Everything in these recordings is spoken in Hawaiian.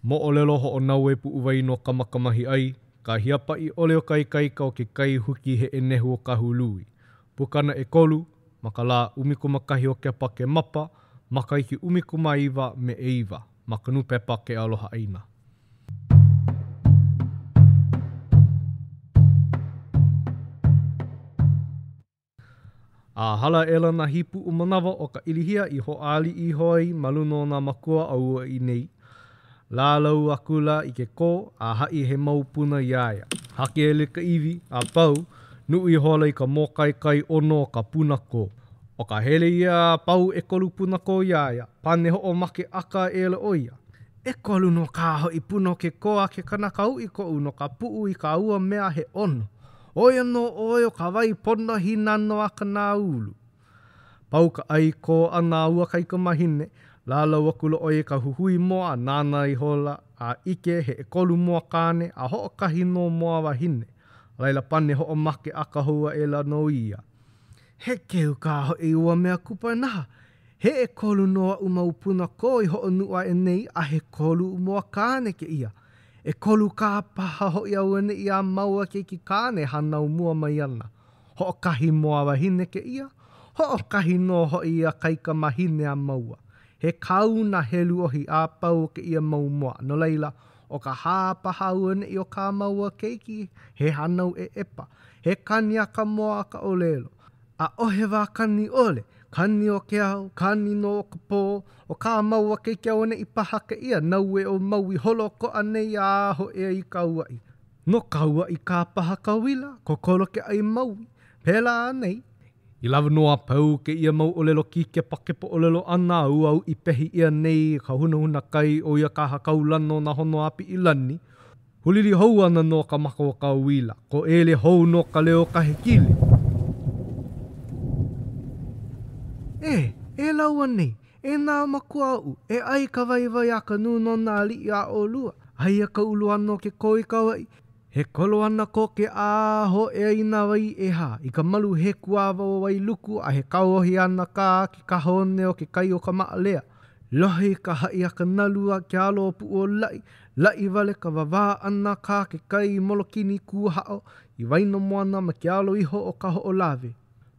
Moʻolelo hoʻonaue puʻuwai no Kamakamahiʻai, ka hiapaʻi ʻole o ka ikaika o ke kai huki heʻe nehu o Kahului. Pukana ʻekolu, ma ka lā 11 o Kepakemapa, makahiki 19 me ʻeiwa, ma ka nūpepa Ke Aloha ʻAina. A hala aʻela nā hīpuʻu manawa o ka ʻilihia i hoʻāliʻi iho ai ma luna o nā makua a ua uʻi nei. Lālau akula i ke kō a haʻi he mau puna iā ia. Haki aʻela i ka iwi, a pau, nuʻu ihola i ka mōkaekae ʻono o ka puna kō. ʻO ka hele ia a pau ʻekolu puna kō iā ia, pane hoʻomake ʻaka aʻela ʻo ia. ʻEkolu nō kā hoʻi puna o ke kō a ke kanaka uʻi koʻu no ka puʻu i ka ua mea he ʻono. ʻO ia nō ʻoe ʻo ka wai pono hīnano a ka nāulu. Pau ka ʻai kō ʻana a ua kaikamahine, lālau akula ʻo ia i ka huhui moa a nānā ihola a ʻike he ʻekolu moa kāne a hoʻokahi nō moa wahine. A laila pane hoʻomake ʻaka hou aʻela nō ia. He keu kā hoʻi ua mea kupanaha! He ʻekolu nō aʻu mau puna kō i hoʻonuʻu aʻe nei a he kolu moa kāne kēia. ʻEkolu kā paha hoʻi auaneʻi a māua keiki kāne e hānau mua mai ana. Hoʻokahi moa wahine kēia, hoʻokahi nō hoʻi ia kaikamahine a māua. He kau nā helu ʻohi a pau o kēia mau moa, no laila, ʻo ka hā paha auaneʻi o kā māua keiki, he hānau ʻeʻepa, he kani a ka moa a ka ʻōlelo. ʻAʻohe wā kani ʻole, kani o ke ao, kani nō o ka pō, ʻo kā māua keiki auaneʻi paha kēia naue o Maui holoʻokoʻa nei a hōʻea i Kauaʻi. No Kauaʻi kā paha ka uila, kokolo ke ʻai Maui. Pēlā anei? I lawa nō a pau kēia mau ʻōlelo kīkepakepa ʻōlelo ʻana a ua uʻi pehi ʻia nei ka hunahuna kai o ia kaha kaulana o nā hono a Piʻilani, Hulili hou ana nō ka maka o ka uila, koʻele hou nō ka leo o ka hekili. E, e laua nei, e nā makua oʻu, e ʻai ka waiwai a ka nū no nā aliʻi a ʻolua. Aia ka ulu ʻana o ke kō i Kauaʻi, he kolo ana ko ke ā hōʻea i nā wai ʻehā, i ka malu hekuawa o Wailuku a he kauohi ana kā ke kahaone o ke kai o Kamaʻalea. Lohe i ka haʻi a ka nalu a ke alo o Puʻuolaʻi, Laʻi wale ka wawā ʻana kā ke kai i Molokini kūhaʻo i waena moana ma ke alo iho o Kahoʻolawe.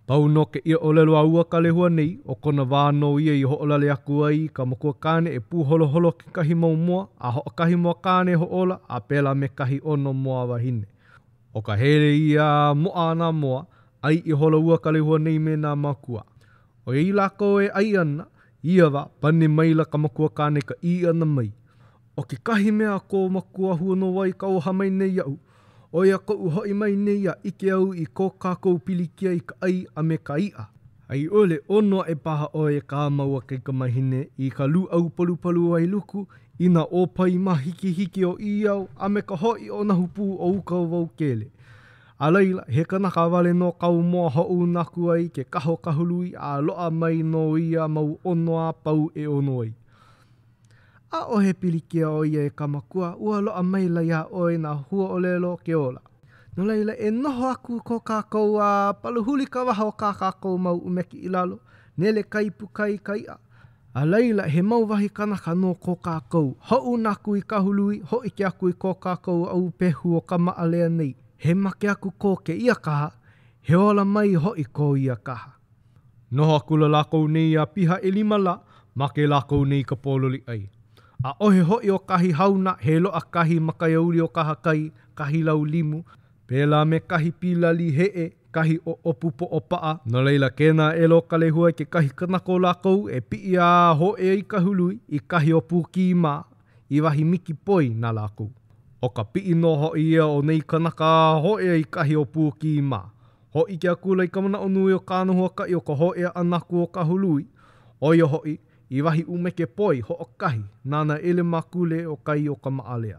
Pau nō kēia ʻōlelo a ua Kalehua nei, ʻo kona wā nō ia i hoʻolale aku ai i ka makua kāne e pūholoholo kekahi mau moa, a hoʻokahi moa kāne e hoʻōla, a pēlā me kahi ʻono moa wahine. ʻO ka hele ia a moʻa nā moa, ʻai ihola ua Kalehua nei me nā mākua. ʻOiai lākou e ʻai ana, ia wā, pane maila ka makua kāne i ka ʻī ʻana mai, ʻO kekahi mea a kō makuahuonowa i kauoha mai nei iaʻu, ʻo ia koʻu hoʻi mai nei a ʻike au i ko kākou pilikia i ka ʻai a me ka iʻa. A i ʻole, ʻono aʻe paha ʻoe e kā māua kaikamahine i ka lūʻau palupalu o Wailuku, i nā ʻōpae māhikihiki o ʻĪao a me ka hōʻiʻo nahu pū o uka o Waukele. A laila, he kanaka wale nō kāu moa hoʻouna aku ai ke kaho kahului a loaʻa mai nō ia mau ʻono a pau e ʻono ai. ʻAʻohe pilikia o ia e ka makua, ua loaʻa maila iā ʻoe nā huaʻōlelo o ke ola. No laila, e noho aku ko kākou a paluhuli ka waha o kā kākou mau ʻumeke i lalo, nele ka ipu kai ka iʻa. A laila, he mau wahi kanaka nō ko kākou. Hoʻouna aku i Kahului, hōʻike aku i ko kākou au pehu o Kamaʻalea nei. He make aku ko kēia kaha, he ola mai hoʻi ko ia kaha. Noho akula lākou nei a piha ʻelima lā, make lākou nei i ka pōloli ʻai. ʻAʻohe hoʻi o kahi hauna, he loaʻa kahi makaiauli o kahakai, kahi lau limu, pēlā me kahi pīlali heʻe, kahi ʻoʻopu poʻo paʻa, no laila kēnā aʻela ʻo Kalehua i kekahi kanaka o lākou e piʻi a hōʻea i Kahului, i kahi o Pūkī mā, i wahi miki poi na lākou. ʻO ka piʻi nō hoʻi ia o nei kanaka a hōʻea i kahi o Pūkī mā. Hōʻike akula i ka manaʻo nui o kāna huakaʻi o ka hōʻea ʻana aku o Kahului, ʻo ia hoʻi, i wahi ʻumeke poi hoʻokahi na nā ʻelemākule o kai o Kamaʻalea.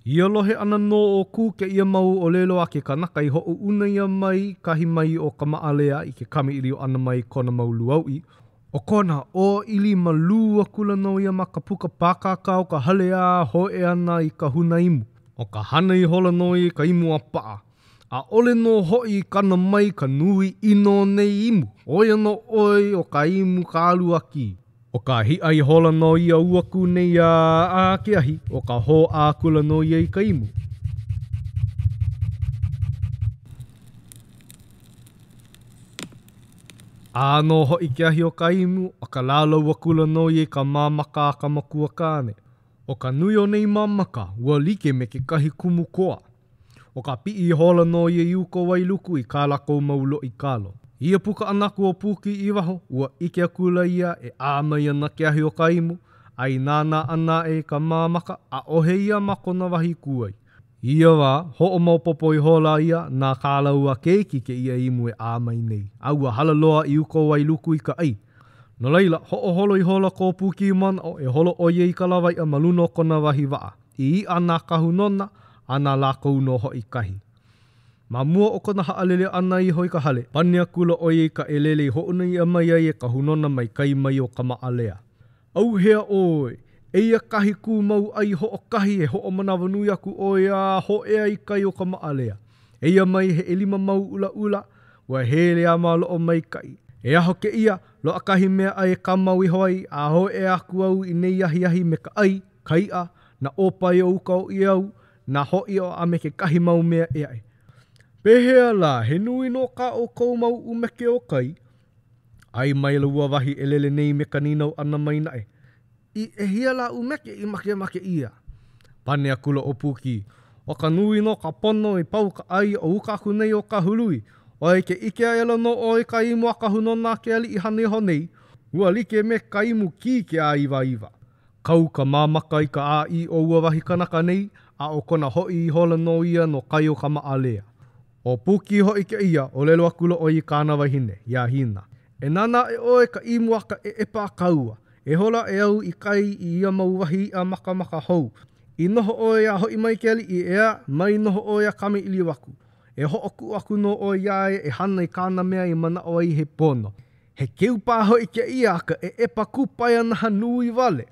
Ia lohe ʻana nō o Kū kēia mau ʻōlelo a ke kanaka i hoʻouna ʻia mai kahi mai o Kamaʻalea i ke kamaʻilio ʻana mai kona mau lūauʻi, ʻo kona ʻōʻili malū akula nō ia ma ka puka pākākā o ka hale a hōʻea ana i ka huna imu. ʻO ka hana ihola nō ia i ka imu a paʻa. ʻAʻole nō hoʻi i kana mai ka nui ʻino o nei imu, ʻo ia nō ʻoe ʻo ka imu kāluakī. ʻO ka hiʻa ihola nō ia o ua Kū nei a ʻā ke ahi, ʻo ka hōʻā akula nō ia i ka imu. ʻĀ nō hoʻi ke ahi o ka imu, ʻo ka lālau akula nō ia i ka māmaka a ka makua kāne. ʻO ka nui o nei māmaka, ua like me kekahi kumu koa. ʻO ka piʻi ihola nō ia i uka o Wailuku i kā lākou mau loʻi kalo. I ia puka ʻana aku o Pūkī i waho, ua ʻike akula ia e ʻā mai ana ke ahi o ka imu, a i nānā ʻana aʻe i ka māmaka, ʻaʻohe ia ma kona wahi kū ai. I ia wā, hoʻomaopopo ihola ia na kā lāua keiki kēia imu e ʻā mai nei, a ua hala loa i uka o Wailuku i ka ʻai. No laila, hoʻoholo ihola ko Pūkī manaʻo e holo ʻo ia i ka lawaiʻa ma luna o kona wahi waʻa. I iʻa nā kahu nona, a na lākou nō hoʻi kahi. Ma mua o kona haʻalele ʻana iho i ka hale, pane akula ʻo ia i ka ʻelele i hoʻouna ʻia mai ai e ka hūnōna mai kai mai o Kamaʻalea. ʻAuhea ʻoe, eia kahi kūmau ʻai hoʻokahi e hoʻomanawanui aku ʻoe a hōʻea i kai o Kamaʻalea. Eia mai he ʻelima mau ʻulaʻula, ua hele a maloʻo maikaʻi. E aho kēia, loaʻa kahi meaʻai e kāmau iho ai a hōʻea aku au i nei ahiahi me ka ʻai, ka iʻa, nā ʻōpae o uka o ʻIau, nā hōʻiʻo a me kekahi mau mea ʻē aʻe. Pehea lā, he nui nō kā ʻoukou mau ʻumeke o kai? ʻAe maila ua wahi ʻelele nei me ka nīnau ʻana mai naʻe, I ʻehia lā ʻumeke i makemake ʻia? Pane akula ʻo Pūkī, ʻO ka nui nō ka pono i pau ka ʻai o uka aku nei o Kahului. ʻOi ke ʻike aʻela nō ʻoe i ka imu a ka hūnōna a ke aliʻi i hana iho nei, ua like me ka imu kī ke āiwaiwa. Kau ka māmaka i ka ʻāʻī o ua wahi kanaka nei, a ʻo kona hoʻi ihola nō ia no kai o Kamaʻalea. ʻO Pūkī hoʻi kēia, ʻōlelo akula ʻo ia i kāna wahine, iā Hina. E nānā aʻe ʻoe i ka imu a ka ʻeʻepa a kāua. E holo aʻe au i kai i ia mau wahi iʻa makamaka hou. I noho ʻoe a hoʻi mai ke aliʻi, ʻeā, mai noho ʻoe a kamaʻilio aku. E hoʻokuʻu aku nō ʻoe iā ia e hana i kāna mea i manaʻo ai he pono. He keu paha hoʻi kēia a ka ʻeʻepa kupaianaha nui wale.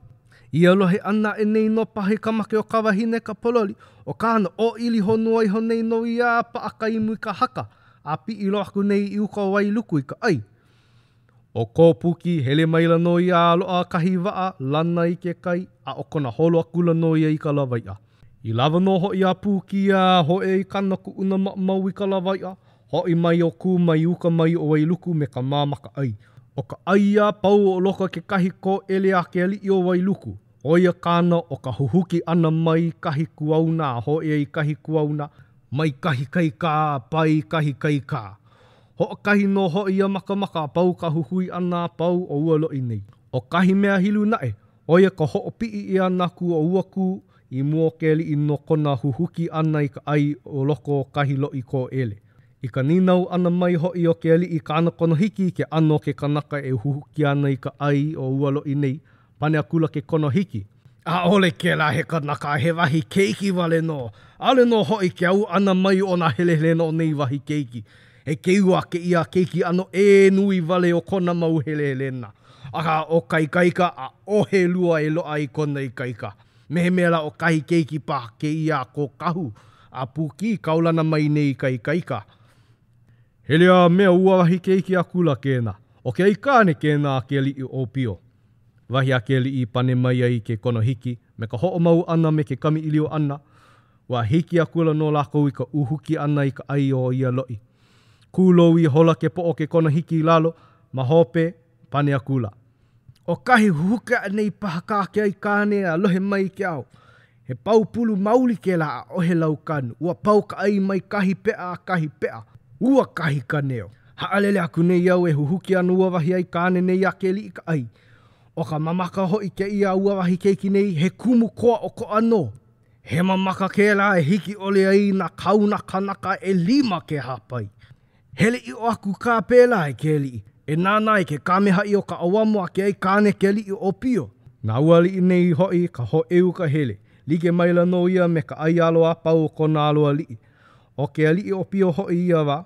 Ia lohe ʻana aʻe nei nō paha i ka make o ka wahine ka pōloli, ʻo kāna ʻōʻili honua iho nei nō ia a paʻa ka imu i ka haka, a piʻi loa aku nei i uka o Wailuku i ka ʻai. ʻO ko Pūkī, hele maila nō ia a loaʻa kahi waʻa lana i ke kai, a ʻo kona holo akula nō ia i ka lawaiʻa. I lawa nō hoʻi a Pūkī a hōʻea i kāna kuʻuna maʻamau i ka lawaiʻa, hoʻi mai ʻo Kū mai uka mai o Wailuku me ka māmaka ʻai. ʻO ka ʻai a pau o loko o kekahi kōʻele a ke aliʻi o Wailuku, ʻo ia kāna ʻo ka huhuki ʻana mai kahi kuauna a hōʻea i kahi kuauna, mai kahi kai kā a pae i kahi kai kā. Hoʻokahi nō hoʻi ia makamaka a pau ka huhui ʻana a pau o ua loʻi nei. ʻO kahi mea hilu naʻe, ʻo ia ka hoʻopiʻi ʻia ʻana aku o ua Kū i mua o ke aliʻi no kona huhuki ʻana i ka ʻai o loko o kahi loʻi kōʻele. I ka nīnau ʻana mai hoʻi o ke aliʻi i kāna konohiki i ke ʻano o ke kanaka e huhuki ana i ka ʻai o ua loʻi nei, pane akula ke konohiki, ʻAʻole kēlā he kanaka, he wahi keiki wale nō. ʻAʻole nō hoʻi ke au ʻana mai o nā helehelena o nei wahi keiki. He keu a kēia keiki ʻano ʻē nui wale o kona mau helehelena. Akā, ʻo ka ikaika, ʻaʻohe lua e loaʻa i kona ikaika. Me he mea lā ʻo kahi keiki paha kēia a kō kahu a Pūkī kaulana mai nei i ka ikaika. Hele a mea ua wahi keiki akula kēnā. ʻO ke aikāne kēnā a ke aliʻi ʻōpio. Wahi a ke aliʻi i pane mai ai i ke konohiki, me ka hoʻomau ʻana me ke kamaʻilio ʻana, ua hiki akula nō lākou i ka uhuki ʻana i ka ʻai o ia loʻi. Kūlou ihola ke poʻo o ke konohiki i lalo, ma hope, pane akula. ʻO kahi huhuki aʻe nei paha kā ke aikāne a lohe mai i ke ao. He pau pulu maoli kēlā ʻaʻohe lau kanu. Ua pau ka ʻai mai kahi peʻa a kahi peʻa. Ua kahi ka neo. Haʻalele aku nei au e huhuki ana ua wahi aikāne nei a ke aliʻi ka ʻai. ʻO ka mamaka hoʻi kēia a ua wahi keiki nei, he kumu koa ʻokoʻa nō. He mamaka kēlā e hiki ʻole ai nā kāuna kanaka ʻelima ke hāpai. Hele ʻiʻo aku kā pēlā e ke aliʻi, e nānā i ke kāmehaʻi o ka ʻauamo a ke aikāne ke aliʻi ʻōpio. Na ua aliʻi nei hoʻi ka hōʻeu ka hele, like maila nō ia me ka ʻai alo a pau o kona alo aliʻi. ʻO ke aliʻi ʻōpio hoʻi i ia wā,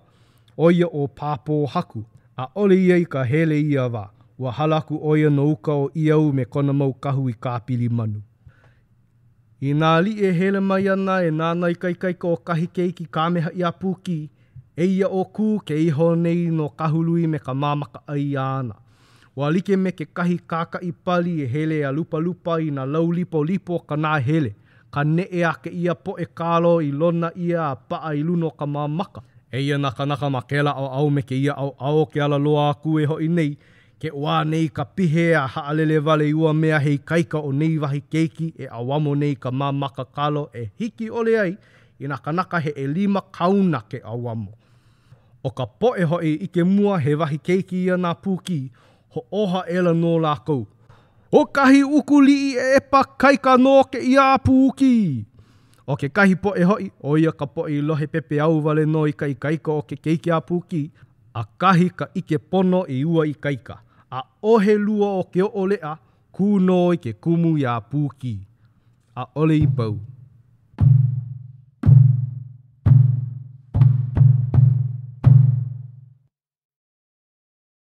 ʻo ia ʻo Pāpōhaku. ʻAʻole ia i ka hele i ia wā, ua hala aku ʻo ia no uka o ʻIau me kona mau kahu i Kāpili Manu. I nā aliʻi e hele mai ana e nānā i ka ikaika o kahi keiki kāmehaʻi a Pūkī, eia ʻo Kū ke iho nei no Kahului me ka māmaka ʻai āna. Ua like me kekahi kākaʻi pali e hele a lupalupa i nā lau lipolipo o ka nahele, ka neʻe a kēia poʻe kalo i lona ʻia a paʻa i luna o ka māmaka. Eia nā kānaka ma kēlā ʻaoʻao me kēia ʻaoʻao o ke alaloa aku e hoʻi nei, ke ʻuā nei ka pihe a haʻalele wale i ua mea he ikaika o nei wahi keiki e ʻauamo nei i ka māmaka kalo e hiki ʻole ai i nā kānaka he ʻelima kauna ke ʻauamo. ʻO ka poʻe hoʻi i ʻike mua he wahi keiki ia na Pūkī, hoʻōho aʻela nō lākou. ʻO kahi uku liʻi ʻeʻepa kaika nō kēia a Pūkī! ʻO kekahi poʻe hoʻi, ʻo ia ka poʻe i lohe pepeiao wale nō i ka ikaika o ke keiki a Pūkī, ʻakahi ka ʻike pono i ua ikaika. ʻAʻohe lua o ke ʻoʻoleʻa, kū nō i ke kumu iā Pūkī. ʻAʻole i pau.